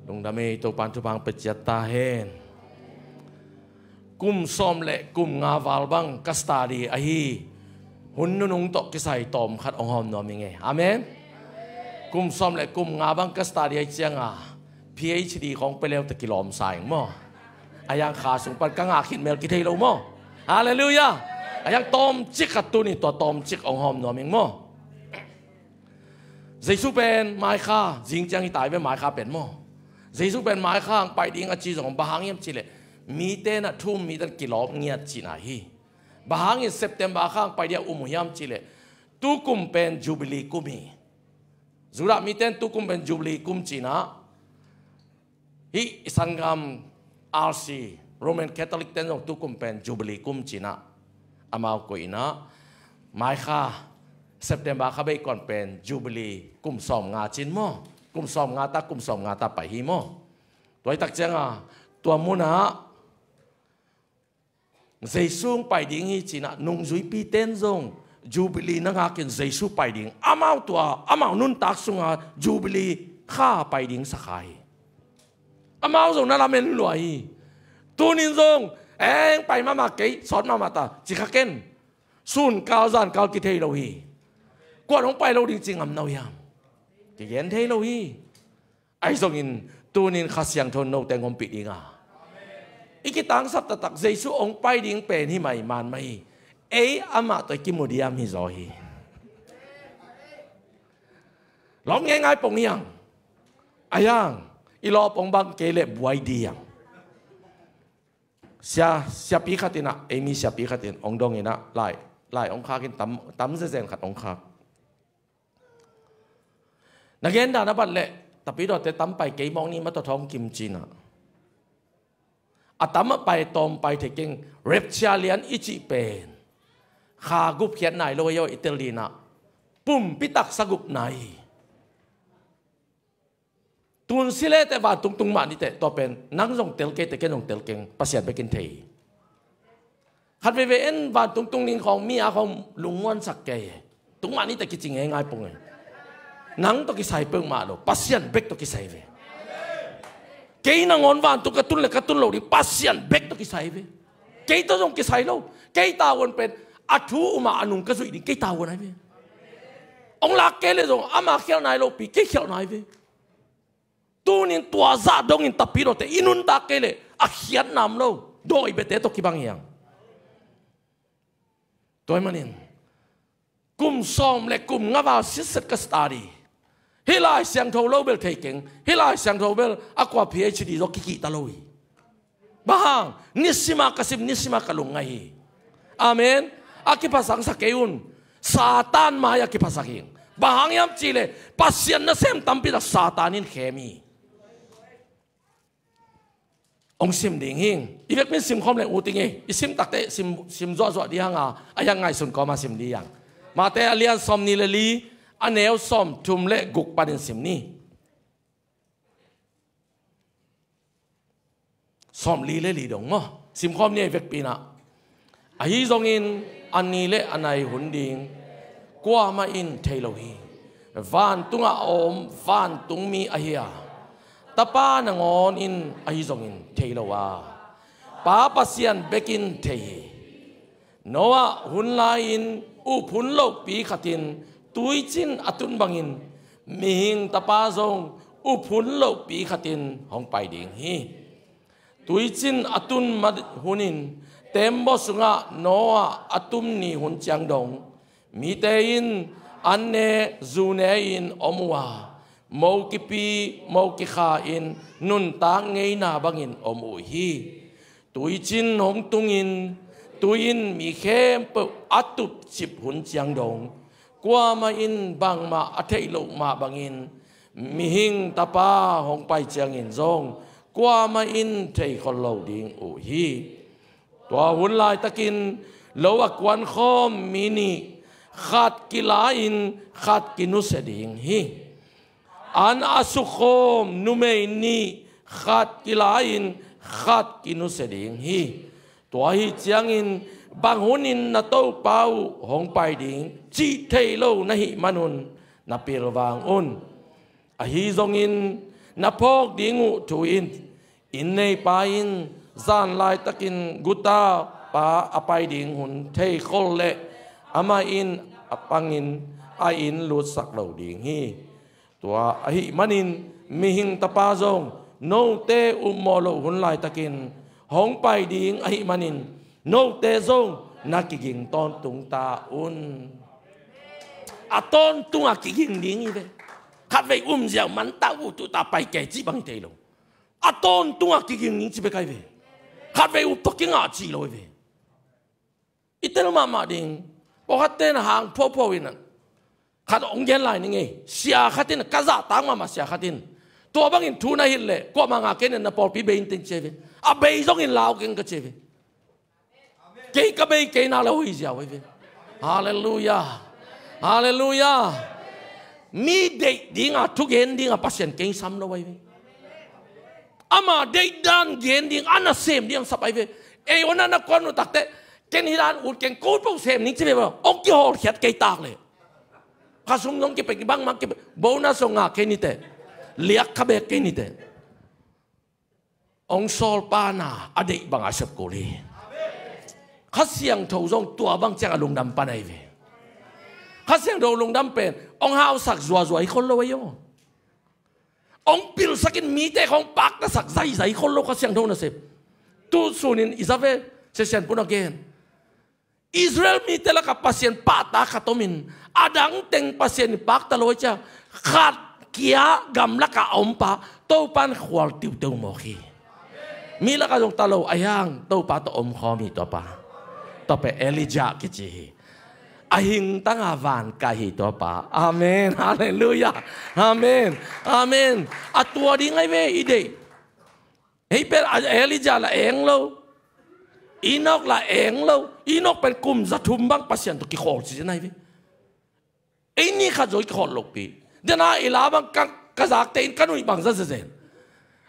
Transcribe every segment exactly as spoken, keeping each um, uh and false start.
Lungdam ei, Topan thupha hong pia ciat ta hen. Kum sawm le kum nga val bang ka study ahi hun nunung tawh kisai tawmkhat hong hawm nuam ing ei. Amen. Kum sawm le kum nga bang ka study ahi cianga PhD khawng pia leu teh kilawm sa ing maw. A hiang kha sung pan ka ngah khit mel kithei lo maw. Halleluiah. A hiang tawmcik khat tuni tua tawmcik hong hawm nuam ing maw. Jesu pen maikha, zing ciang hi tai ve maikha pen maw. Jesu pen maikha hong pai ding a ci zong bang hang hiam cihleh mite na thu um mite na kilawm ngiat cihna hi. Bang hangin September kha hong pai ding a um uh hiam cihleh tukum pen Jubilee kum hi. Judah mite in tukum pen Jubilee kum cihna. Hih i sanggam RC, Roman Catholic ten zong tukum pen Jubilee kum cihna. Amau koihna maikha September kha bei kuan pen Jubilee kum sawm nga cin maw. Kum sawm nga ta, kum sawm nga ta pai hi maw. Tua hi tak cianga tua munah Jesu hong pai ding hi cinah nungzuipi ten zong Jubilee na ngakin Jesu pai ding. Amau tua amau nuntak sunga Jubilee kha pai ding sakha hi. Amau zong na lamen lua hi. Tunin zong eng pai mahmah kei sawt mahmah ta ci kha ken. Sunkal zankal kithei lo hi. Kuan hong pai lo ding ci ngam no hiam? Kigen thei lo hi. Ahi zongin tunin Kha Siangtho note hong ompih dinga i kitangsap taktak Jesu hong pai ding pen hi mai man mah hi. Ei amah tawh i kimu diam hi zaw hi. Lawm ngeingai pong hiang. A hiang i lawp hong bang kei leh buai diam. Sia, siapi khat inah, ei mi siapi khat in hong dong inah lai, lai hong khak in tam, tam zezen khat hong khak. Na gen dan a bat leh tapidawte tam pai kei mawk ni ma tawh thawng kim cinah a tam a pai tawm pai thei keng. Rapture lian i cih pen kha gup khiat nai lo ei aw i tel dinah pumpi taksa gup nai hi. Tun si le teh vantung tung mah ni teh tua pen nang zong tel kei teh ken zong tel keng Pasian bekin thei hi. Khat veivei en vantung tung ning khawng mi a khawng lungmuansak kei hi. Tung mah ni teh kici ngeingai pong hi. Nang tawh kisai peuhmah lo Pasian bek tawh kisai ve. Kei nangawn vantung ka tun le ka tun lo ding Pasian bek tawh kisai ve. Kei tawh zong kisai lo. Kei tavuan pen a thu umah a nung ka zuih ding kei tavuan ai ve. Hong lak kei le zong ama khialh nai lopi kei khialh nai ve. Tunin tua zah dongin tapidawte i nuntak kei leh a khiatna om lo dawi bete tawh kibang hiang. Tua ahih manin kum sawm le kum nga val sitset ka study. Hih Lai Siangtho lo bel thei keng. Hih Lai Siangtho bel a kua PhD zaw kikihta lo hi. Bang hang? Nisima ka sim, nisima ka lungngai hi. Amen. A kiphasaksa kei un. Satan mai a kiphasak hing. Bang hang hiam cihleh Pasian nasem tampi tak Satan in khem hi. Hong sim ding hing. I vekpin simkhawm leng ut ing ei. I sim takte sim, sim zuahzuah dih hanga a hiang ngaihsun kawma sim dih hiang. Mate a lian sawm ni le li a neu sawm thum le guk panin sim ni. Sawm li le li dong maw? Simkhawm ni a i vekpinah. Ahi zongin a ni le a nai hun ding kuamah in thei lo hi. Vantungah a om vantungmi ahi a Tapa nangawn in ahi zongin thei lo a Pa Pasian bekin thei hi. Noah hun lai-in up hun lohpi khatin tuicin a tun bangin mihing tapa zong up hun lohpi khatin hong pai ding hi. Tuicin a tun mat hunin tembaw sungah Noah a tum ni hun ciang dong mite in an ne zu ne-in om uh a mo kipi mo kikha in nuntak ngeina bangin om uh hi. Tuicin hong tungin tui in mi khempeuh a tupcip hun ciang dong kuamah in bangmah a theih loh mah bangin mihing tapa hong pai ciangin zong kuamah in thei khol lo ding uh hi. Tua hun laitakin lo a kuankhawm mi nih khat kila-in khat kinusia ding hi. An a sukkhawm numei nih khat kila-in khat kinusia ding hi. Tua hi ciangin bang hunin na Topa uh hong pai ding cih thei lo na hih manun na pilvang un. Ahi zongin na phawk ding uh thu in, inn neipa in zan laitakin guta pa a pai ding hun theikhol leh amah in a pangin a inn lutsak lo ding hi. Tua ahih manin mihing Tapa zong note upmawh loh hun laitakin hong pai ding ahih manin note zong na kiging tawntung ta un. A tawntung a kiging ding hi ve. Khatvei um ziau man ta uh tuh ta pai kei cih bang hi thei lo. A tawntung a kiging ding ci bek ahi ve. Khatvei up tawh kingah cih lo hi ve. I tel mahmah ding. Pawlkhatte na hang phuaphuau in a, khat hong gen lai ning ei. Sia khat in, ka zahtak mahmah sia khat in, tua bangin thu na hilh leh kuamah ngah kei in, na pawlpi bei inteng ci hi ve. A bei zongin lau keng ka ci hi ve. Kei ka bei kei na lo hi ziau ahi ve. Halleluiah. Halleluiah. Mi deih dinga, thugen dinga Pasian kei sam lo ahi ve. Ama deihdan gen ding, a nasem ding a sap ahi ve. Ei hona na kuan uh takteh, ken hi dan ut keng, ko ut peuh sem ning ci ve. Hong kihawlkhiat kei tak leh, kha sung zong kipek, bangmah kipek, bonus zong ngah kei niteh. Liak kha bek kei niteh. Hong sawl pana a deih banga sep kul hi. Kha Siangtho zong tua bang ciang a lungdam pan ahi ve. Kha Siangtho lungdam pen hong hausak zuazua hi khol lo ahi aw. Hong pilsakin mite hong paktasak zaizai khol lo Kha Siangtho nasep. Tu sunin i za ve, Sia Sian Pun a gen, Israel mite lakah Pasian pahtak khat omin, a dang teng Pasian in pakta lo ahi cia, khat kia gamlakah a ompa Topan khual tiuteu mawk hi. Mi lakah zong ta lo, ahi hang Topa tawh omkhawm hi tuapa. Tua pen Elijah kici hi. A hingtanga van kai hi tuapa. Amen. Halleluiah. Amen. Amen. A tua ding ahi ve i deih. Hei pen a Elijah la eng lo. Enoch la eng lo. Enoch pen kum za thum bang Pasian tawh kikhawl ci zen ahi ve. Ei ni khat zaw i kikhawl lopi. Dena i la bang ka, ka zakte in ka nuih bang za zezen.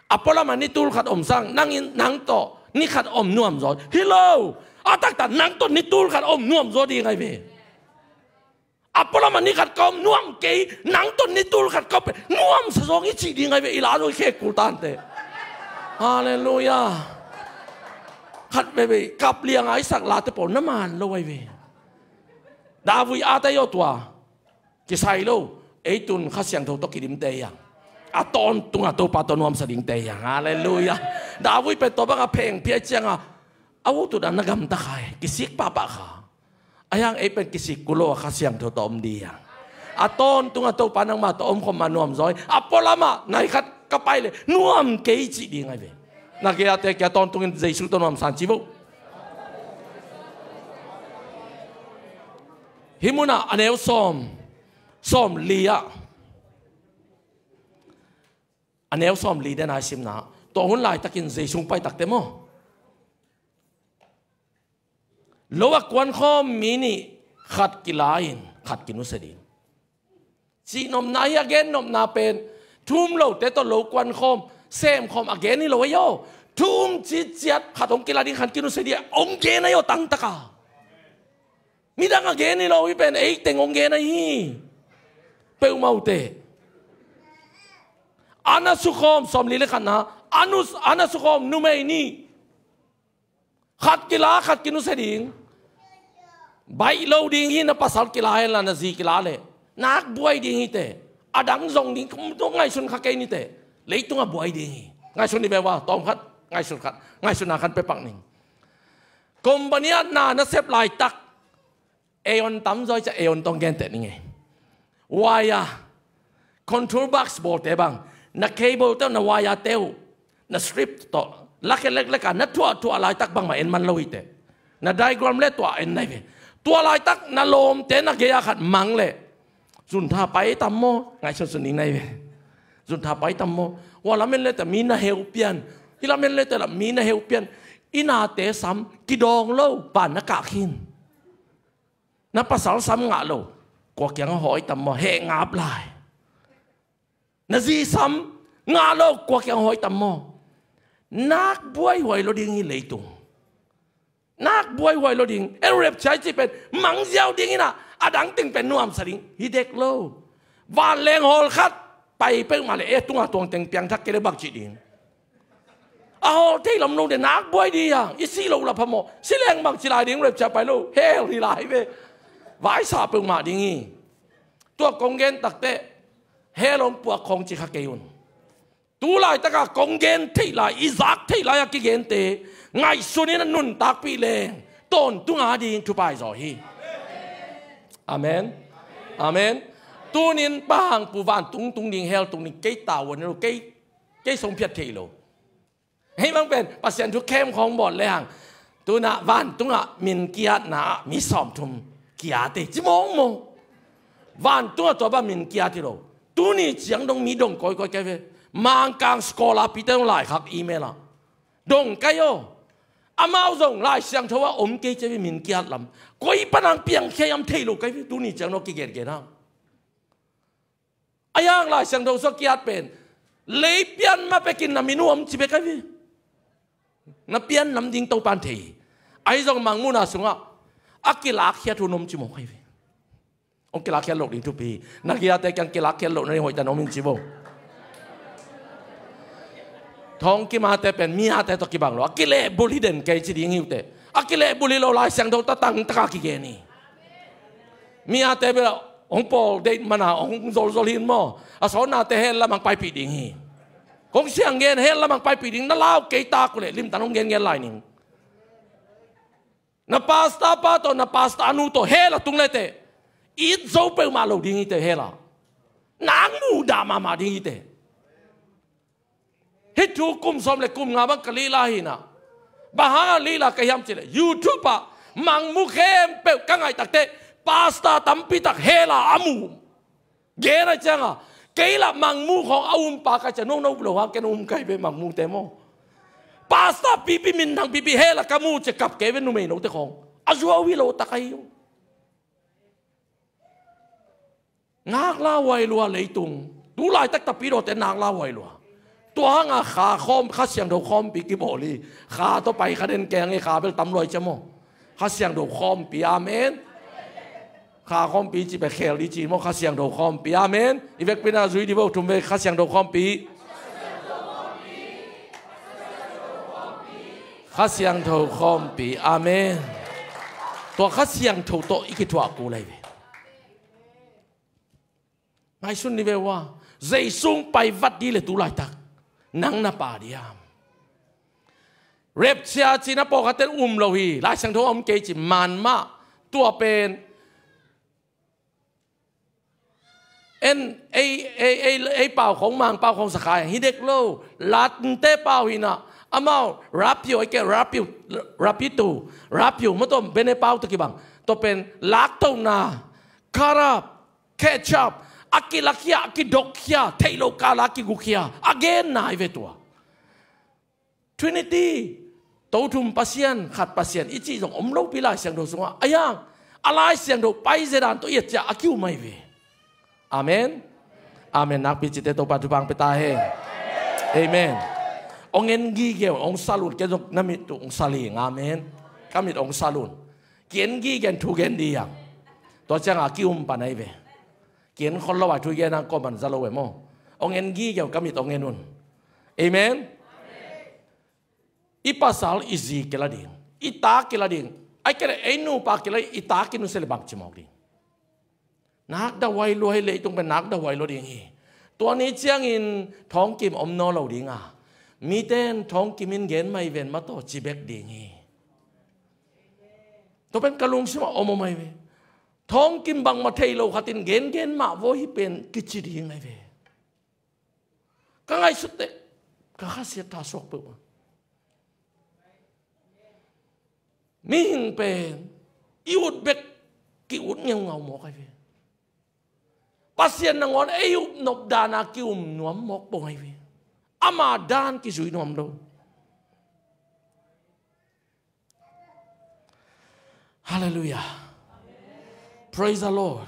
A pualamah ni tul khat om sang, nang in, nang tawh ni khat om nuam zaw. Hi lo. A taktak nang tawh ni tul khat om nuam zaw ding ahi ve. A pualamah ni khat ka om nuam kei, nang tawh ni tul khat ka om pen nuamsa zawng i cih ding ahi ve, i la zong i khek kul tante. Halleluiah. Khat veve kap lianga i sak late pawl na man lo ahi ve. Davui ate aw tua. Kisai lo. Ei tun Kha Siangtho tawh kidimte hi hang. A tawntunga Topa tawh nuamsa dingte hi hang. Halleluiah. Davui pen tua banga phengphiai cianga a ut utdan na gamta kha hi. Kisik pahpah kha. Ahi hang ei pen kisik kul lo a Kha Siangtho tawh om ding hi hang. A tawntunga Topa nangma tawh omkhawm ma nuam zaw hi. A pualamah nai khat ka pai leh nuam kei cih ding ahi ve. Na gei ate kia tawntungin Jesu tawh nuamsa in ci vo. Hih munah a neu sawm, sawm li ah, a neu sawm li dena i simna, tua hun laitakin Jesu hong pai takte maw, lo a kuankhawm mi nih khat kila in khat kinusia ding. Cihnopna hi a, gennopna pen thu um lote tawh lo kuankhawm, semkhawm a gen hi lo ahi aw. Thu um citciat khat hong kila ding, khat kinusia ding hong gen ahi aw tangtaka. Midang a gen hi lo, hih pen ei teng hong gen ahi hi. Peuhmah uh teh. A na sukhawm, sawm li le khatna, a nu, a na sukhawm numei nih khat kila, khat kinusia ding. Baih lo ding hi, na pasal kila henla na zi kila leh. Nak buai ding hi teh. A dang zong ding, ngaihsun kha kei ni teh. Leitung a buai ding hi. Ngaihsun ni ve ua, tawm khat, ngaihsun khat, ngaihsunna khat pe pak ning. Company ah na na sep laitak, Aeon tam zaw i ciah Aeon tawh genteh ning ei. Wire, control box bawlte bang, na cable te uh, na wire te uh, na strip tawh lakhe leklek a na thuahthuah laitak bangmah en man lo hi teh. Na diagram le tua en nai ve. Tua laitak na lawmte na gei-a khat mang leh, zuntha pai tam maw, ngaihsunsun ning nai ve. Zuntha pai tam maw. Hua lamen le teh mi na heu pian. Hih lamen le teh la mi na heu pian. I nate sam kidawng lo, pan na kah khin. Na pasal sam ngah lo, kua kiang a hawi tam maw, heh ngap lai. Na zi sam ngah lo, kua kiang a hawi tam maw. Nak buaihuai lo ding hi leitung. Nak buaihuai lo ding. En rapture i cih pen mang ziau ding in a, a dang teng pen nuamsa ding hi dek lo. Vanleng hawl khat, Pai peuhmah le e tunga tuang teng piangthak kei le bangci ding. A hawl thei lam lo de nak buai ding a, i si lo la phamawh. Si leng bangci lai ding, rapture pai lo, hell hi lai ve. Vaisa peuhmah ding hi. Tua kong gen takteh hell hong puak khawng ci kha kei un. Tu laitaka kong gen theih lai, i zak theih lai a kigente ngaihsun in a nuntakpih leng tawntung a ding thupai zaw hi. Amen. Amen. Tunin bang pu vantung tung ding, hell tung ding, kei tavuan lo, kei, kei song phiat thei lo. Hei bang pen Pasian thu khem khawng bawl le hang, tuna vantungah min kiatna ah mi sawmthum kiate ci mawngmawng. Vantungah tua bang min kiat hi lo. Tuni ciang dong mi dong kawikawi kei ve. Mangkang scholar pite dong laikhak email ah dong kai aw. Amau zong Lai Siangtho ah om kei ci ve, min kiat lam. Koi panang piangkhia hiam thei lo kai ve, tuni ciang dong kigengen ah. A yang Lai Siangtho sua kiat pen, lei pian ma pekin na min uh om ci bek ahi ve. Na pian nam ding Topan thei hi. Ahi zong mangmuhna sungah a kilakkhiat hun om ci mawk ahi ve. Hong kilakkhiat loh ding thupi hi. Na giate kiang kilakkhiat loh na ding hoihtan om in ci bo. Thawngkim ate pen mi ate tawh kibang lo, a kilehbulh hi den kei ci ding hi uh teh. A kilehbulh hi lo, Lai Siangtho tatang taka kigen hi. Mi ate bel hong pawl deih mana hong zolzol hi in maw? A sawnnate hell lamah paipih ding hi. Kong siang gen, hell lamah paipih ding, na lau kei tak uh leh limtan hong gengen lai ning. Na pastor pa tawh, na pastor nu tawh hell a tung le teh, it zo peuhmah lo ding hi teh hell ah. Nang muhdah mahmah ding hi teh. Hih thu kum sawm le kum nga bang ka lila hi na. Bang hanga lila ka hiam cih leh YouTube ah mangmu khempeuh ka ngaih takteh pastor tampi tak hell ah a mu. Gen a cianga kei lah mangmu khawng a um pa ka cia, no no lo hang ken um kai ve mangmute maw. Pastor pipi minthang pipi hell ah ka mu cia kap kei ve, numei note khawng a zuau hi lo tak ahi uh. Ngakla huai lua leitung. Tu laitak tapidawte nakla huai lua. Tua hanga kha khawm, Kha Siangtho khawmpi kibawl hi. Kha tawh pai kha den keng hi, kha bel tam luai cia maw. Kha Siangtho khawmpi, amen. Kha khawmpi ci pek khel di ci maw, Kha Siangtho khawmpi, amen. I vekpi na zui di bo, thum vei, Kha Siangtho khawmpi. Kha Siangtho khawmpi, amen. Tua Kha Siangtho tawh i kithuah kul lai ve. Ngaihsun ni ve ua. Jesu hong pai vat di le tu laitak nang na pa diam? Rapture ci na pawlkhatte um lo hi. Lai Siangtho a om kei ci man mah. Tua pen en ei, ei, ei, ei pau khawng, Mang pau khawng sa kha hi dek lo. Latte pau hi na. Amau rapture, ei ke rapture, rapture, rapture maw, tua bene pau tawh kibang. Tua pen laktohna, karap, ketchup, a kilakkhia, a kidokkhia, theih loh kala a kigukkhia, a genna hi ve tua. Trinity, To thum Pasian, khat Pasian i cih zong om lopi Lai Siangtho sungah. A hiang, a Lai Siangtho pai zedan tawh i et ciah a kium ahi ve. Amen. Amen. Nakpi cite Topa thupha hong pia ta hen. Amen. Hong en gige un, hong sal un, ken zong na mit uh hong sal ing. Amen. Ka mit hong sal un. Ki en gige un, thu gen di hiang. Tua ciangah a kium pan ahi ve. Ki en khol lo a, thu gen hang kawm pan za lo e maw. Hong en gige un, ka mit hong en un. Amen. I pasal i zi kila ding, i ta kila ding, ahih kei leh ei nupa kila ding, i ta kinusia leh bangci mawk ding. Nakdauh huai lua hi, leitung pen nakdauh huai lua ding hi. Tua ni ciangin thawngkim om nawn lo ding a, mite in thawngkim in gen mai ven ma tawh ci bek ding hi. Tua pen ka lungsimah om om ahi ve. Thawngkim bangmah thei lo khat in gengen mah vaw hi pen kici ding ahi ve. Ka ngaihsut teh ka khasiat tha suak peuhmah. Mihing pen i ut bek ki-ut ngeungau mawk ahi ve. Pasian nangawn ei upnop dana ki-um nuam mawk bawng ahi ve. Ama dan kizui nuam lo. Hallelujah. Praise the Lord.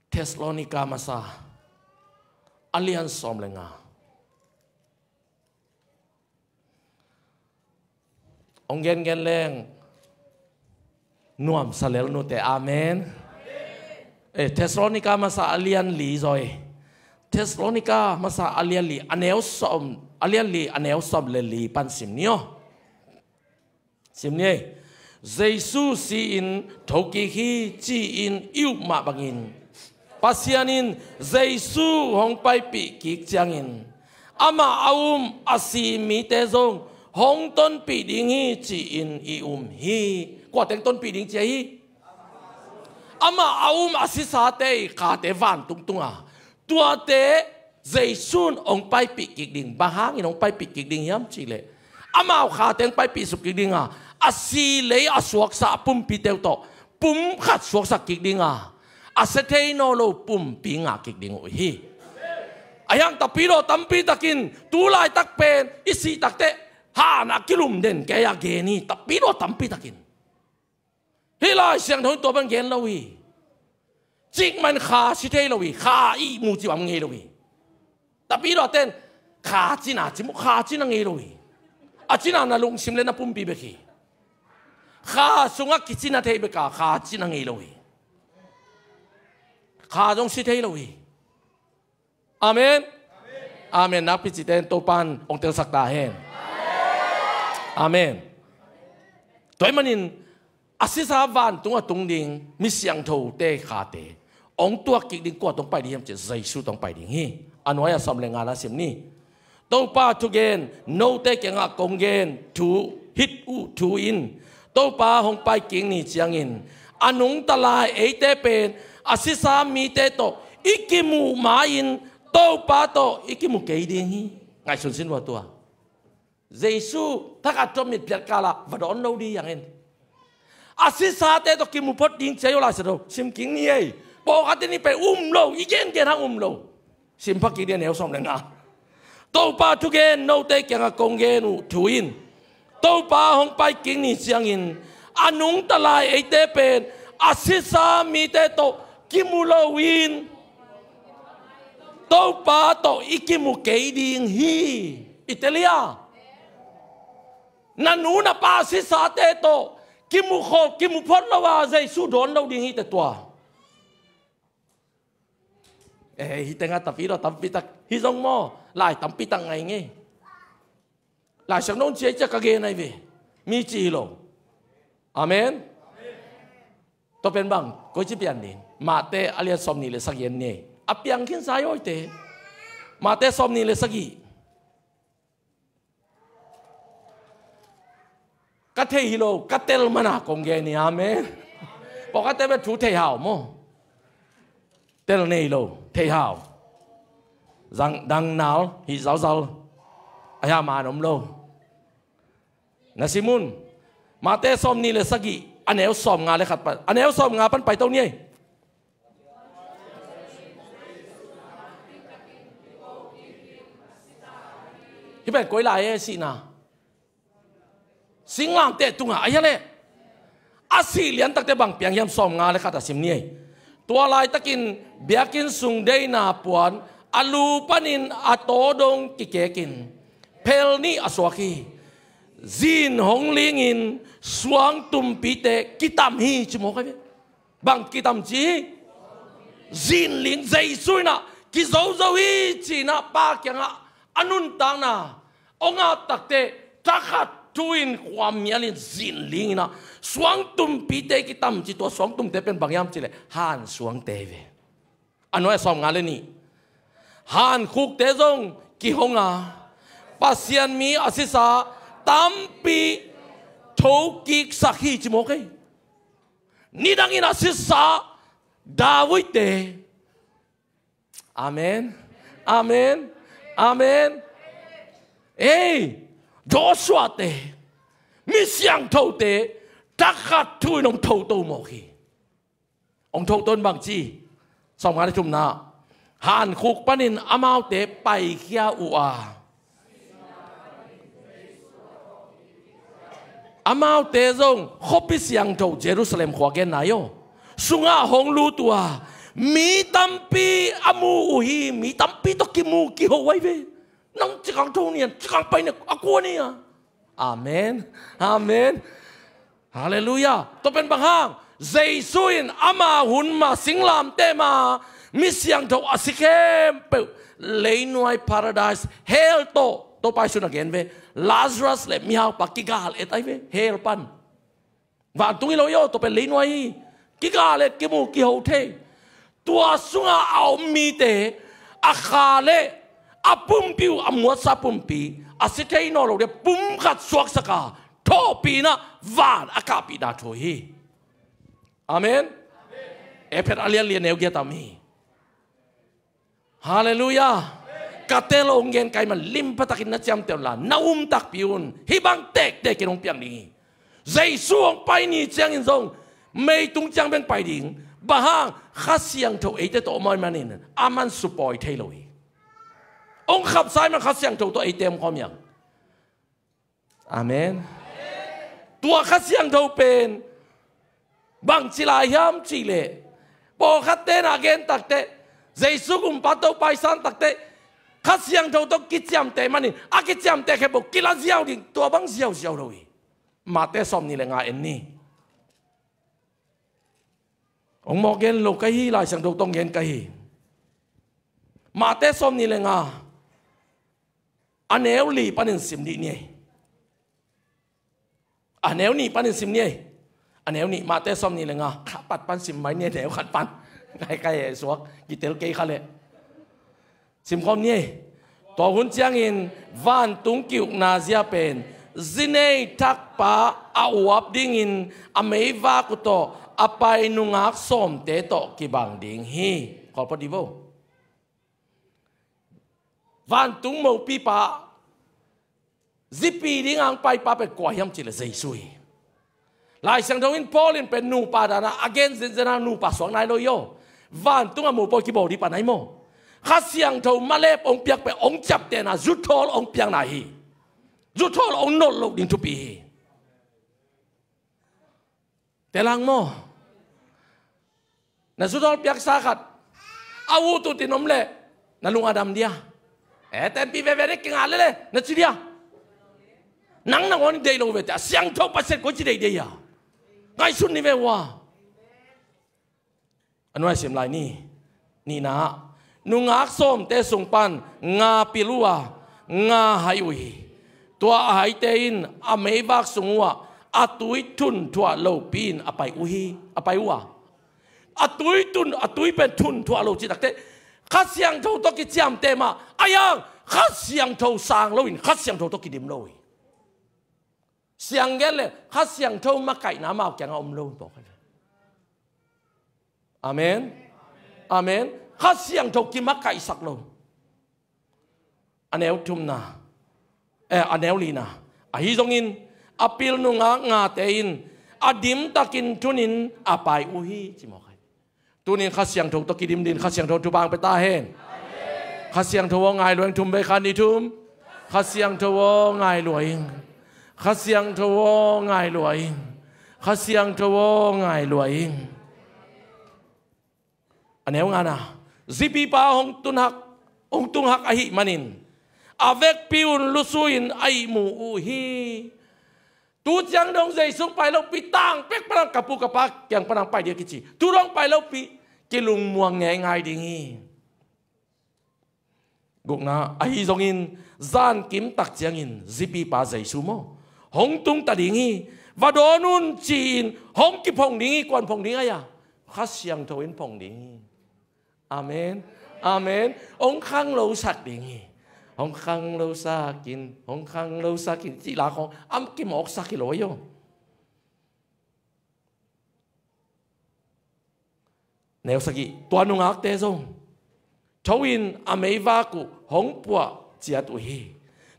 Thessalonica masa a lian sawm le nga. Hong gengen leng nuamsa lel nute. Amen. Eh, Thessalonika masa a lian li zaw e. Thessalonika masa a lian li, a neu sawm, a lian li, a neu sawm le li pan sim ni aw. Sim ni ei. Jesu si-in thokik hi ci-in i up mah bangin, Pasian in Jesu hong paipih kik ciangin, amah a um a si mite zong hong tonpih ding hi ci-in i um hi. Kua teng tonpih ding ci ahi? Amah a um a sisate i khate vantung tunga, tuate Jesu'n hong paipih kik ding. Bang hangin hong paipih kik ding hiam cihleh, amau khate hong paipih suk kik dinga, a si lei a suaksa a pumpite uh tawh pum khat suaksak kik dinga, a sia thei nawn lo pumpi ngah kik ding uh hi. Ahi hang tapidaw tampi takin tu laitak pen i sih takteh han a kilum den kei a gen hi, tapidaw tampi takin. Hih Lai Siangtho in tua bang gen lo hi. Cikmah in kha si thei lo hi, kha ihmu cih bang ngei lo hi. Tapidaw ten kha cina ci mu, kha cina ngei lo hi. A cina na lungsim le na pumpi bek hi. Kha sungah kicina thei bek a, kha cina ngei lo hi. Kha zong si thei lo hi. Amen. Amen. Nakpi cite in Topa'n hong telsak ta hen. Amen. Tua ahih manin a sisa vantung a tung ding mi siangthote khate hong tuak kik ding kua tawh hong pai ding hiam cih leh Jesu tawh hong pai ding hi. A nuai-ah sawm le nga na sim ni. Topa thugen note kiangah kong gen thu, hih uh thu in, Topa hong pai kik ni ciangin a nungta lai eite pen a sisa mite tawh i kimuh ma-in Topa tawh i kimu kei ding hi. Ngaihsun sin vua tua. Jesu thakhat tawh mitphiat kala va dawn lo ding hi hang in. A sisate tawh kimu phot ding ci a hi aw, Lai Siangtho sim kik ni ei. Pawlkhat in hih pen um lo, i gengen hang um lo. Sim pha kik ni, a neu sawm le nga. Topa thugen note kiangah kong gen uh thu in, Topa hong pai kik ni ciangin a nungta lai eite pen a sisa mite tawh kimu loin Topa tawh i kimu kei ding hi. I tel hia? Na nu na pa sisate tawh kimu khol, kimu phot lo a Jesu dawn lo ding hi teh tua. Eh, hih tengah tapidaw tampi tak hi zong maw, lai tampi tak ngai ngei. Lai Siangtho in ci a, ci a ka gen ahi ve. Mi ci hi lo. Amen. Tua pen bang, koici pian ding? Matthai a lian sawmnih le sagih en ni. A piang khinsa hi aw eite. Matthai sawmnih le sagih. Ka thei hi lo, ka tel mana kong gen hi, amen. Pawlkhatte bek thu thei hau maw. Tel nei lo, thei hau. Zang, dang nal, hih zauzau. A hia man om lo. Na sim un. Matthai sawmnih le sagih, a neu sawmnga le khat pan. A neu sawmnga pan paito ni ei. Hih pen koi lai e sihna? Singlamteh tungah, a hia leh. A sih liantakte bang piang hiam, sawmnga le khat a sim ni ei. Tua laitakin biakinn sung deihna puan a lu panin a taw dong kikekin phel nih a suak hi. Zin hong lingin suangtumpite kitam hi ci mawk ahi ve. Bang kitam ci hi? Zinling. Jesu in ah kizozo hi ci-in ah Pa kiangah a nuntakna hong ap takteh, thakhat thu-in khuamialin zinling in ah suangtumpite kitam ci. Tua suangtumte pen bang hiam cih leh hansuangte hi ve. A nuai-ah sawmnga le nih. Hankhukte zong kihong a, Pasian mi a sisa tampi thokiksak hi ci mawk ei. Nidangin a sisa Davidte. Amen. Amen. Amen. Ei, Joshuate, mi siangthote, thakhat thu-in hong thoto mawk hi. Hong thoto in bang ci? Sawmnga le thumna. Hankhuk panin amaute paikhia uh a, amaute zong khuapi siangtho Jerusalem khua genna hi aw, sungah hong lut uh a, mi tampi a mu uh hi. Mi tampi tawh kimu kiho ahi ve. Nang cikang tho ni a, cikang pai ni a, a kua ni a. Amen. Amen. Halleluiah. Tua pen bang hang? Jesu in ama hun ma singlamteh ma mi siangtho a si khempeuh, leinuai paradise, hell tawh, Topa Jesu in a gen ve, Lazarus le mihaupa kigal et ahi ve hell pan. Vantung hi lo hi aw, tua pen leinuai hi. Kigal et, kimu, kiho thei. Tua sunga a om mite a kha le a pumpi uh, a muatsa pumpi, a si thei nawn lo ding pumkhat suaksak a, thawhpihna van a kahpihna thu hi. Amen. Efesa a lian li, a neu giat a om hi. Halleluiah. Ka tel hong gen ka hih man limpa takin na ciamteh un la, na um takpi un. Hih bang tektek in hong piang ding hi. Jesu hong pai ni ciangin zong meitung ciang beng pai ding. Bang hang? Kha Siangtho eite tawh om ahih manin aman supawi thei lo hi. Hong khapsa ahih man Kha Siangtho tawh eite om khawm hi hang. Amen. Tua Kha Siangtho pen bangci lai hiam cih leh, pawlkhatte na gen takteh, Jesu gumpa Topa i san takteh, Kha Siangtho tawh kiciamteh manin, a kiciamteh khempeuh kila ziau ding, tua bang ziauziau lo hi. Mate sawmnih le nga en ni. Hong mawk gen lo ka hi, Lai Siangtho tawh hong gen ka hi. Mate sawmnih le nga, a neu li panin sim dih ni ei. A neu nih panin sim ni ei. A neu nih, Mate sawmnih le nga, kha pat pan sim mai ni ei, neu khat pan. Ngai kai e suak, kitel kei kha leh. Sim khawm ni ei. Tua hun ciangin vantung ki-ukna zia pen zinei thakpa a uap dingin a meivak uh tawh a pai nungak sawmte tawh kibang ding hi. Khawl phot dih vo. Vantung mopipa, zipi ding a hong paipa pen kua hiam cih leh Jesu hi. Lai Siangtho in Paul in pen nupa dan a a gen zenzen a, nupa suak nai lo hi aw. Vantung a mopawi kibawl dih pa nai maw. Kha Siangtho malep hong piak pen hong ciaptehna zuthawl hong piakna hi. Zuthawl hong nolh loh ding thupi hi. Telang maw. Na zuthawl piaksa khat a utut in om leh na lung a dam dia. E, tenpih veve dek kinga lele na ci dia. Nang nangawn deih lo ve te, a siangtho Pasian koi ci deih deih a. Ngaihsun ni ve ua. A nuai sim lai ni. Nihna, nungak sawmte sung pan nga pil uh a, nga hai uh hi. Tua a haite in a meivak sung uh ah a tui thunthuah lopi in a pai uh hi, a pai uh a. A tui tun, a tui pen thunthuah lo cih takteh Kha Siangtho tawh kiciamteh mah a, ahi hang Kha Siangtho sang loin Kha Siangtho tawh kidim lo hi. Siang gen leh Kha Siangtho makaihna amau kiangah om lo hi. Amen. Amen. Kha Siangtho kimakaihsak lo. A neu thumna, eh, a neu lina. Ahi zongin a pil nungak ngate in a dimtakin thunin a pai uh hi, ci mawk hi. Tunin Kha Siangtho tawh kidim dingin Kha Siangtho thupha hong pia ta hen. Kha Siangtho aw, ngai lua ing, thum vei khan i thum. Kha Siangtho aw, ngai lua ing. Kha Siangtho aw, ngai lua ing. Kha Siangtho aw, ngai lua ing. A neu ngana, zipipa hong tunghak, hong tunghak ahih manin a vekpi un lusu in a ihmu uh hi. Tu ciang dong Jesu pai lopi, tang pek panang ka pu ka pa kiang panang pai ding a kici. Tu dong pai lopi, kilungmuang ngeingai ding hi. Gukna, ahi zongin zankim tak ciangin zipipa Jesu maw hong tungta ding hi. Va dawn un ci-in hong kiphong ding hi. Kuan phong ding a hia? Kha Siangtho in phong ding hi. Amen. Amen. Hong khanglosak ding hi. Hong khanglosak in, hong khanglosak in cih la khawng a kimawksak hi lo ahi aw. Neu sagih, tua nungakte zong tho in a meivak uh hong puah ciat uh hi.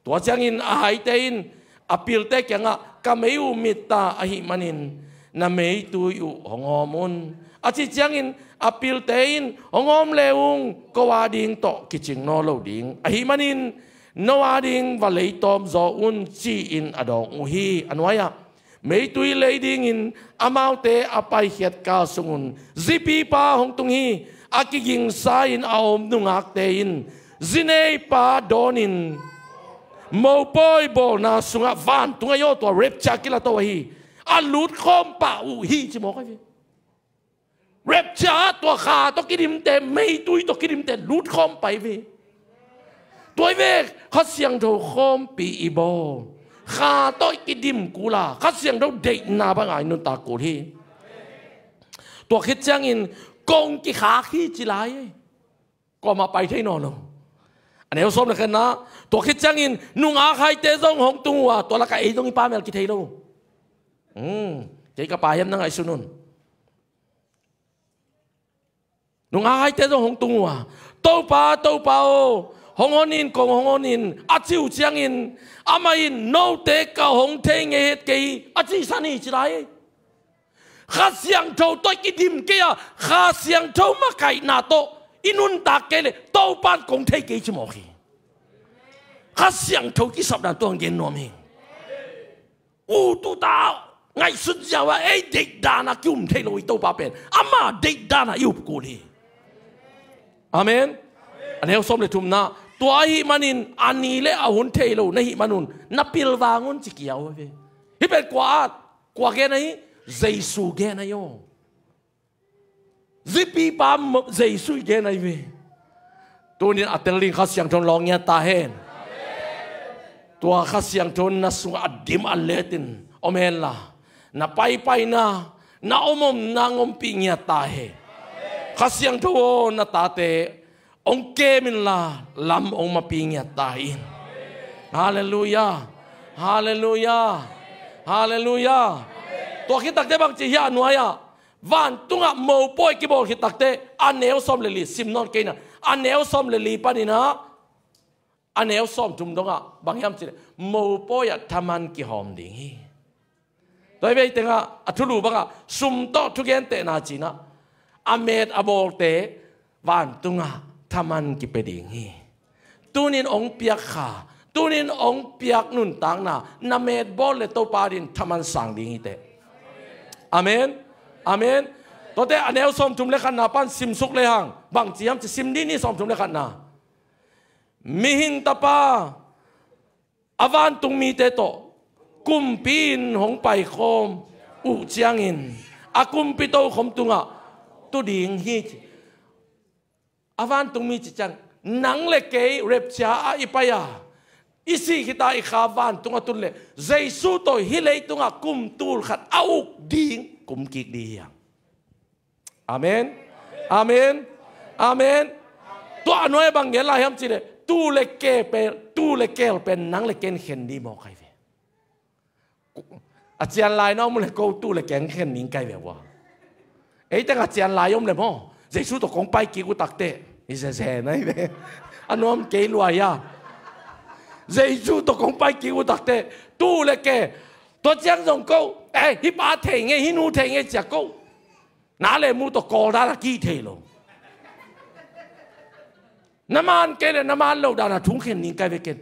Tua ciangin a haite in a pilte kiangah, ka mei uh mit ta ahih manin na meitui uh hong hawm un, a cih ciangin a pilte in, hong hawm le ung, ko a ding tawh kicing nawn lo ding ahih manin no a ding va leitawm zaw un, ci-in a dawng uh hi. A nuai-ah, meitui lei dingin amaute a paikhiat kal sungun zipipa hong tung hi. A kigingsa-in a om nungakte in zineipa dawnin mopawi bawlna sungah, vantung ahi aw, tua rapture kilato ahi, a lutkhawm pah uh hi, ci mawk ahi ve. Rapture, tua kha tawh kidimte, meitui tawh kidimte lut khawm pai ve. Tua hi ve, Kha Siangtho khawmpi i bawl, kha tawh i kidim kul a, Kha Siangtho deihna banga i nuntak kul hi. Tua khit ciangin kong kikhak hi ci lai. Kuamah pai thei nawn lo. A neu sawm le khatna, tua khit ciangin nungak haite zong hong tung uh a, tua lakah ei zong i Pa mel kithei lo. Hmm, kei ka Pa hiam na ngaihsun un. Nungak haite zong hong tung uh a, Topa, Topa aw, hong hon in, kong hong hon in, a cih uh ciangin amah in, note ka hong thei ngei het kei hi, a cihsan hi ci lai. Kha Siangtho tawh i kidim kei a, Kha Siangtho makaihna tawh i nuntak kei leh Topa'n kong thei kei ci mawk hi. Kha Siangtho kisapna tua hong gen nuam hi. U tuta ngaihsun ziau a, ei deihdan a ki-um thei lo i Topa pen, ama deihdan a i up kul hi. Amen. A neu sawm le thumna, tua ahih manin a ni le a hun thei lo na hih manun na pilvang un ci kiau ve. Hih pen kua at, kua gen ahi? Jesu gen ahi aw. Zipipa Jesu i gen ahi ve. Tunin a tel ding Kha Siangtho in lawng ngiat ta hen. Tua Kha Siangtho in na sungah a dim a letin om hen la, na paipaina, na omomna hong ompih ngiat ta hen. Kha Siangtho aw, na tate hong kem inla, lam hong mapi ngiat ta in. Halleluiah. Halleluiah. Halleluiah. Tua khit takte bang ci hiam a nuai-ah? Vantungah mopawi kibawl khit takte, a neu sawm le li, sim nawn kei na, a neu sawm le li panin ah, a neu sawm thum dongah bang hiam cih leh, mopawi ah thaman kihawm ding hi. Tua hi vei tengah a thulu bangah sum tawh thugentehna ci-in ah, a met a bawlte vantungah thaman kipia ding hi. Tunin hong piak kha, tunin hong piak nuntakna, na met bawl le Topa adingin thaman sang ding hi teh. Amen. Amen. Tuate a neu sawm thum le khatna pan simsuk lehang bang ci hiam cih, sim dih ni, sawm thum le khatna. Mihing Tapa a vantung mite tawh kumpi-in hong paikhawm uh ciangin a kumpi tokhom tungah tu ding hi ci. A vantung mi cih ciang nang le kei rapture ah i pai a, i sih khit a i kha vantungah tun leh Jesu tawh hih leitungah kum tul khat a uk ding, kum kik ding hi hang. Amen. Amen. Amen. Tua a nuai bang gen lai hiam cih leh, tuu le keel pen, tuu le keel pen nang le ken khen ding mawk hi ve. A cian lai na om leh ko tuu le keel khen ding ka hi ve ua. Ei teng a cian lai om leh maw, Jesu tawh kong pai kik uh takte, i zeze na hi ve. A nuam kei lua hia. Jesu tawh kong pai kik uh takte, tuu le keel, tua ciang zong ko, eh, hih pa thei ngei, hih nu thei ngei ci-a ko na le mu tawh kawl dan a kih thei lo. Na man kei leh na man loh dan a thu khen ding ka hi ve ken.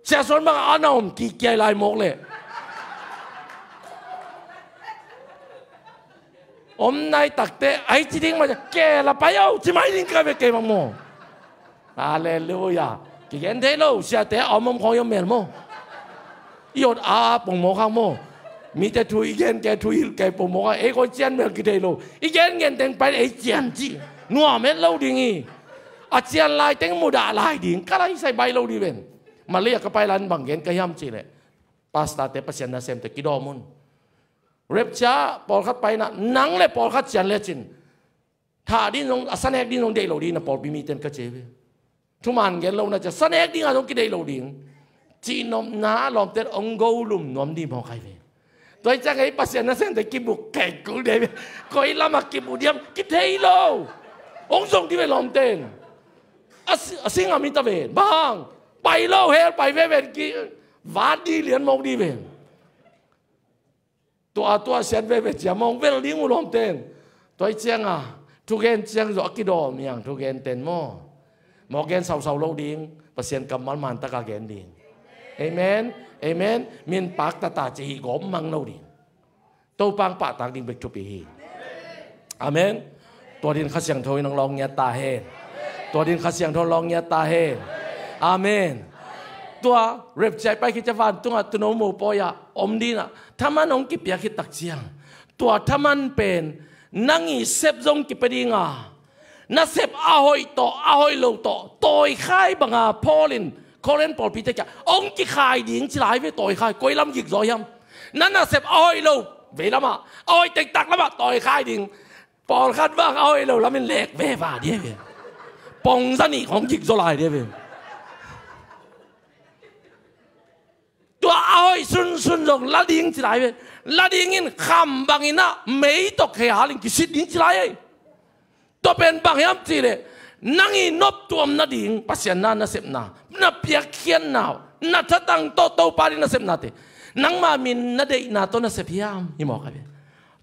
Sia Suan bang a na om kik kiai lai mawk leh, om nai takte, ai ci ding mah, keel a pai o ci mai ding ka hi ve kei bang maw. Halleluiah. Kigen thei lo, siate a om om khawng hi om mel maw. I ot a pongmawk hang maw. Mite thu i gen kei, thu i hilh kei pongmawk hang, ei khawng cian mel kithei lo. I gen gen teng pai leh ei cian ci. Nuam het lo ding hi. A cian lai teng mudah lai ding. Ka lai sai bai lo ding ven. Malaysia ka pai lai-in bang gen ka hiam cih leh, pastorte, Pasian nasemte kidawm un. Rapture pawlkhat pai-in ah, nang le pawlkhat cian lecin, thah ding zong, a sanek ding zong deih lo ding na pawlpi mite in ka ci hi ve. Thuman gen lo na ci-a, sanek ding a zong kideih lo ding. Cihnopna lawmte in hong go lum nuam ding mawk hi ve. Tua hi ciang ei Pasian nasemte kibuk kei kul ding hi ve. Koi lamah kibuk diam kithei lo. Hong zong ding ve lawmte in. A si, a si ngam hi ta ve. Bang? Pai lo, hell pai veve, ki, vat ding lian mawk ding ve. Tua, tua siat veve cia mawng vel ding uh lawmte in. Tua hi cianga thugen ciang zawh a kidawm hi hang, thugente in maw. Mawk gen sausau lo ding, Pasian kammal man taka gen ding. Amen. Amen. Min pak tata ci hi gawp mang lo ding. Topa hong pahtak ding bek thupi hi. Amen. Tua dingin Kha Siangtho in hong lawng ngiat ta hen. Tua dingin Kha Siangtho in hong lawng ngiat ta hen. Amen. Tua rapture pai khit ciang vantungah tuuno mopawi ah om ding ah, thaman hong kipiak khit tak ciang, tua thaman pen nang i sep zong kipia dinga, na sep a hoih tawh a hoih lo tawh tawikhai banga Paul in Korin pawlpite kia hong kikhai ding ci lai ve. Tawikhai koi lam gikzaw hiam? Na nasep a hoih lo vei lamah, a hoih tektak lamah tawikhai ding. Pawlkhat bang a hoih lo lamin lek veva dih ve. Pongza nih hong gikzaw lai dih ve. Tua a hoih sunsun zong la ding ci lai ve. La dingin kham bangin ah mei tawh khei halin kisit ding ci lai ei. Tua pen bang hiam cihleh, nang i noptuam nading Pasian na nasepna, na piakkhiatna, na thatang tawh Topa ding nasepnate, nangma min na deihna tawh nasep hiam? Hi mawk a ve.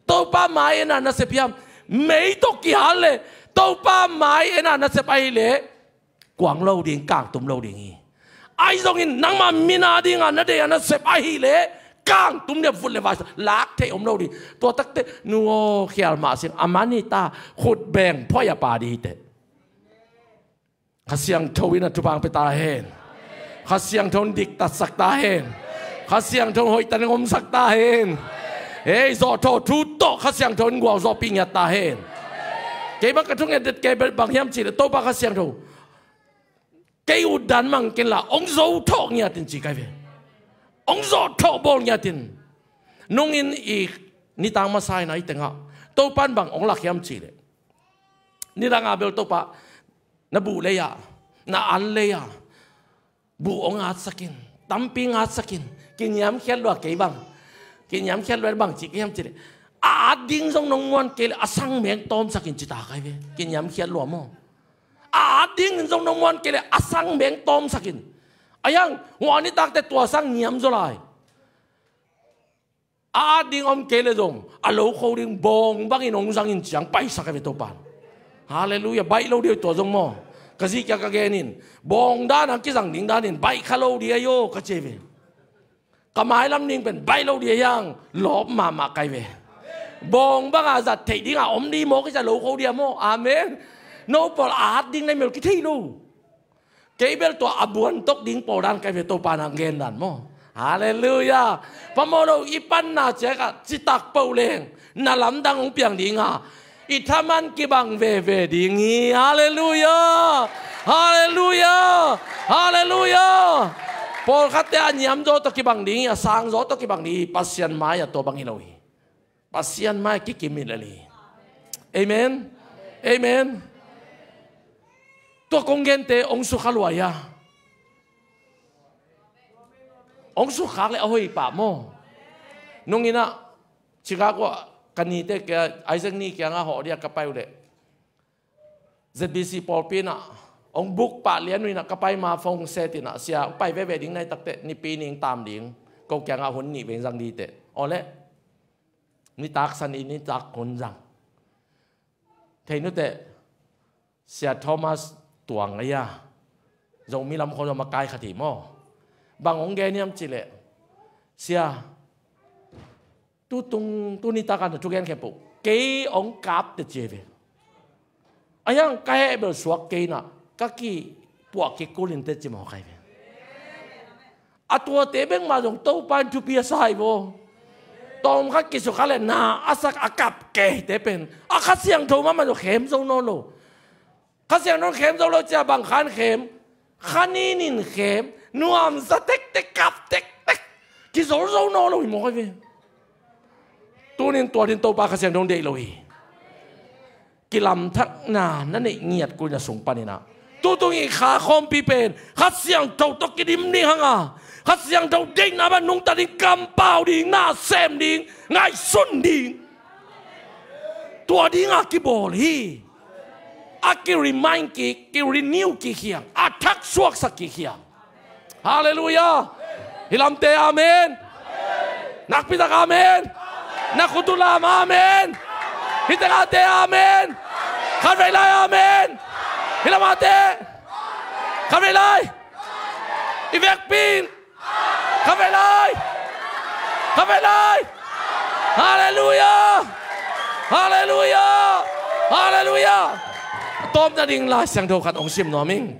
Topa mai-en a nasep hiam? Mei tawh kihal le Topa mai-en a nasep ahileh kuang lo ding, kangtum lo ding hi. Ahi zongin nangma min a dinga na deih a nasep ahileh kangtum le vut le vai lak theih om lo ding. Tua takte nu aw khial mah sin a man hi ta, khut beng phoih a pa dih hi teh. Kha Siangtho in a thupha pia ta hen. Kha Siangtho in diktatsak ta hen. Kha Siangtho in hoihtakin omsak ta hen. Hei, zawhthawh thu tawh Kha Siangtho in gualzawhpih ngiat ta hen. Kei bang ka thunget det kei bang hiam cihleh Topa Kha Siangtho kei utdan mang kenla hong zothawh ngiatin ci kai ve. Hong zothawh bawl ngiatin. Nungin i nitang masa in a i tengah Topa in bang hong lak hiam cihleh, nidanga bel Topa na buh lei-ah, na an lei-ah buh hong atsakin, tampi hong atsakin. Kiniamkhiat lua kei bang, kiniamkhiat lua bang ci kei hiam cihleh, a at ding zong nong muan kei leh a sang meng tawmsakin ci ta kai ve. Kiniamkhiat lua maw? A at dingin zong nong muan kei leh a sang meng tawmsakin. A hiang hua nitakte tua sang niam zaw lai. A at ding om kei le zong a lo kho ding bawng bangin hong zangin ciang paisak a ve Topa in. Halleluiah. Baih lo ding tua zong maw? Ka zi kia ka genin bawng dan a kizang ding danin baih kha lo ding ahi aw ka ci ve. Ka mailam ding pen baih lo ding ahi hang lawp mahmah kai ve. Bawng banga zat theih dinga om ding maw, kisa lo kho ding a maw? Amen. No pawl a at ding na i mel kithei lo. Kei bel tua a buantok ding pawl dan kai ve Topa na gen dan maw? Halleluiah. Phamawh lo i panna ciakah citak poh leng na lamdang hong piang dinga i thaman kibang veve ding hi. Halleluiah. Halleluiah. Halleluiah. Pawlkhatte a niamzaw tawh kibang ding hi, a sangzaw tawh kibang ding hi. Pasian mai-ah tua bang hi lo hi. Pasian mai-ah kikim hi lel hi. Amen. Amen. Tua kong gente hong sukha luai a, hong sukhak le a hoih pah maw? Nungin ah Chicago ah ka nite kia, Isaac ni kiangah hawh dia ka pai uh leh Z B C pawlpi inah hong buk pah lian uh inah ka pai ma phone set inah, sia, hong pai veve ding nai takte nipi ning tam ding, ko kiangah hun nih veng zang dite. Awleh nitak san i nitak hun zang. Thei nuteh Sia Thomas Tuang ahi a, Zomi lam khawng zong makai khat hi maw? Bang hong gen hiam cihleh, sia, tutung tuni taka na thugen khempeuh kei hong kap teh ci hi ve. A hiang ka heh bel suak kei inah ka kipuah kikul in teh ci mawk hi ve. A tuate bek mah zong Topa in thupi a sa hi vaw. Tawmkhat kisukha le na a sak a kap keite pen a Kha Siangtho mahmah zong khem zo nawn lo. Kha Siangtho in khem zo lo cia bang khan khem? Kha nin in khem, nuamsa tektek, kap tektek, kizol zo nawn lo hi mawk hi ve. Tunin tua din Topa Kha Siangtho in deih lo hi. Kilamthakna na neih ngiat kul na sung paninah tutung i kha khawmpi pen Kha Siangtho tawh kidim ding hanga, Kha Siangtho deihna bang nungta ding, kampau ding, na sem ding, ngaihsun ding. Tua dinga kibawl hi. A ki-remind kik, ki-renew kik hiang, a thaksuaksak kik hiang. Halleluiah. Hi lamte amen. Nakpitak amen. Na khut uh lam amen. Hih tengahte amen. Khatvei lai amen. Hih lamahte khatvei lai. I vekpi in khatvei lai. Khatvei lai. Halleluiah. Halleluiah. Halleluiah. Tawpna ding Lai Siangtho khat hong sim nuam ing.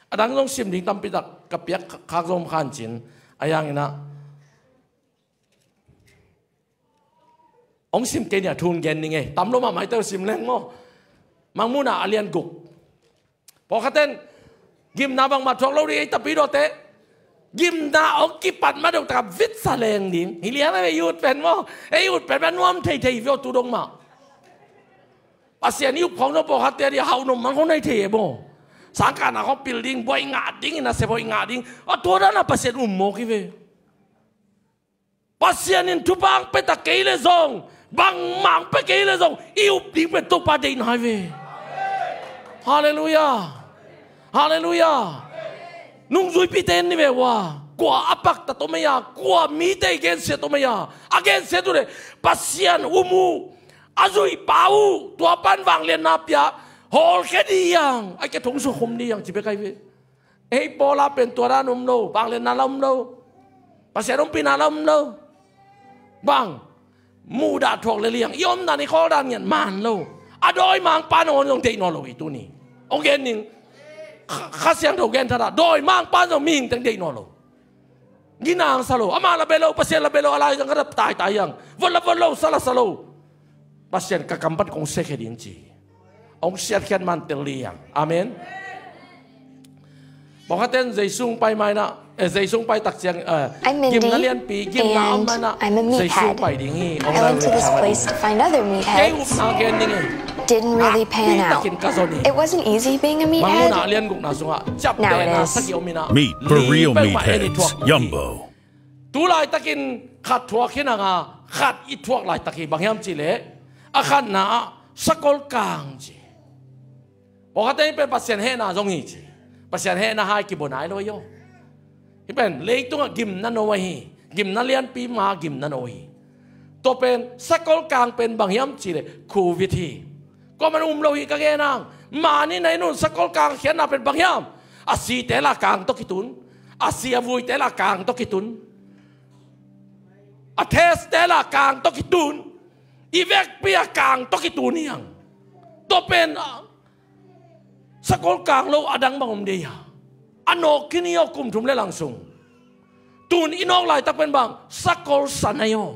A dang zong sim ding tampi tak ka piak khak zong khan cin. A hianginah, Hong sim kei ni a, thu gen ning ei. Tam lo mahmah ei, teh sim leng maw. Mangmuhna a lian guk. Pawlkhatten gimna bangmah thuak lo ding ei, tapi dawte. Gimna hong kipat ma deuh taka vitsa leng ding. Hi lian a ve, i ut pen maw. Ei ut pen ma nuam theithei ve aw tu dong mah. Pasian i up khawng zong pawlkhatte a dih a hauh nopna khawng nei thei e maw. Sangkahna khawng pil ding, buai ngah ding, i nasep hoih ngah ding. A tua dan a Pasian um mawk hi ve. Pasian in thupha hong pia ta kei leh zong, bangmah hong pia kei leh zong, i up ding pen Topa deihna hi ve. Halleluiah. Halleluiah. Nungzuipite in ni ve ua, kua a paktat om ei a, kua mite i gensiat om ei a, a gensiat uh leh Pasian um uh, a zuihpa uh, tua pan vangliatna pia, hawlkhia ding hi hang, a kia thong suk khum ding hi hang ci bek ahi ve. Ei Paula pen tua dan om lo, vangliatna la om lo, Pasian ompihna la om lo. Bang, muhdah thuak lel hi hang, i omdan i khawldan ngiat man lo. A dawimangpa nangawn zong deih nawn lo hi tuni. Hong gen ning, Kha, Kha Siangtho gen thadah, dawimangpa zong mihing teng deih nawn lo. Ginang sa lo, amah la bia lo, Pasian la bia lo, a laizang khat a taitai hi hang. Vot la vot lo, sa la sa lo. Pasian ka kam pan kong siakhia ding ci. Hong siatkhiat man tel ding hi hang. Amen. Pawlkhatten Jesu hong pai ma in ah, eh, Jesu hong pai tak ciang, eh, gimna lianpi, gimna om ma in ah, Jesu hong pai ding hi. Hong lai ui sa ma ding. Kei upna gen ding hi. Didn't really pan out. It wasn't easy being a meathead. Mangmuhna a lian gukna sungah ciaptehna sagih om in ah, Meat for Real Meatheads, Yumbo. Tu laitakin khat thuak hi nang a, khat i thuak laitak hi, bang hiam cih leh, a khatna ah sakol kang ci. Pawlkhatte, hih pen Pasian hehna zong hi ci. Pasian hehna hai kibua nai lo hi aw. Hih pen leitungah gimna no ahi, gimna lianpi ma gimna no hi. Tua pen sakol kang pen bang hiam cih leh Covid hi. Kuamah in um lo hi ka gen hang. Mah ni na in un, sakol kang khiatna pen bang hiam? A site la kang tawh kitun, a si a vuite la kang tawh kitun, a test-te la kang tawh kitun, i vekpi a kang tawh kitun hi hang. Tua pen, ah, sakol kang lo a dang bang om ding hi a. A nawk khin hi aw kum thum le lang sung. Tun i nawk laitak pen bang, sakol san ahi aw.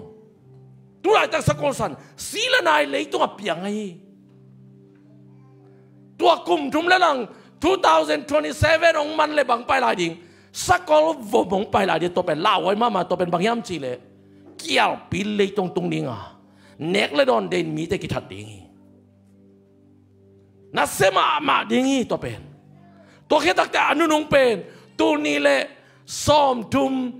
Tu laitak sakol san, si le nai leitung a piang ahi. Tua kum thum le lang, two thousand twenty-seven hong man le bang pai lai ding, sakol vom hong pai lai ding, tua pen lauhuai mahmah, tua pen bang hiam cih leh, kialpi leitung tung ding a, nek le dawn deihin mite kithat ding hi. Nasia mahmah ding hi tua pen. Tua khit takte a nunung pen, tul nih le sawmthum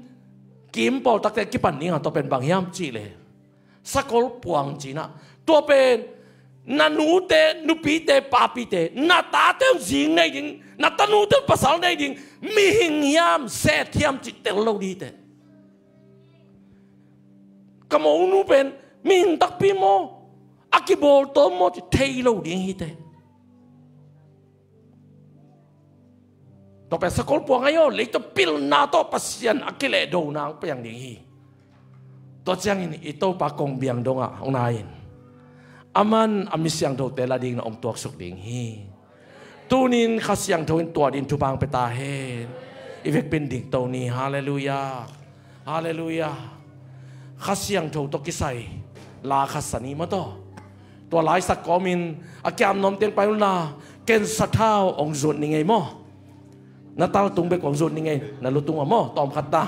kim pawl takte kipan ding a, tua pen bang hiam cih leh, sakol puang ci-in ah. Tua pen na nute, nupite, papite, na tate un zi nei ding, na tanute un pasal nei ding, mihing hiam, set hiam cih tel lo ding hi teh. Ka monu pen mihing takpi maw, a kibawltawm maw cih thei lo ding hi teh. Tua pen sakol puang ahi aw, leitung pilna tawh Pasian a kilehdo nang piang ding hi. Tua ciangin i Topa kong biang dongah hong nai in, aman a mi siangthote la ding na hong tuaksuk ding hi. Tuni-in Kha Siangtho in tua ding thupha hong pia ta hen. I vekpi in dingto ni. Halleluiah. Halleluiah. Kha Siangtho tawh kisai la khat sa ni maw taw. Tua laisak kawmin a kiam nuam teng pai un la, ken sathau hong zut ni ngei maw. Na taltung bek hong zut ni ngei, na lutung ah maw, tawm khat ta.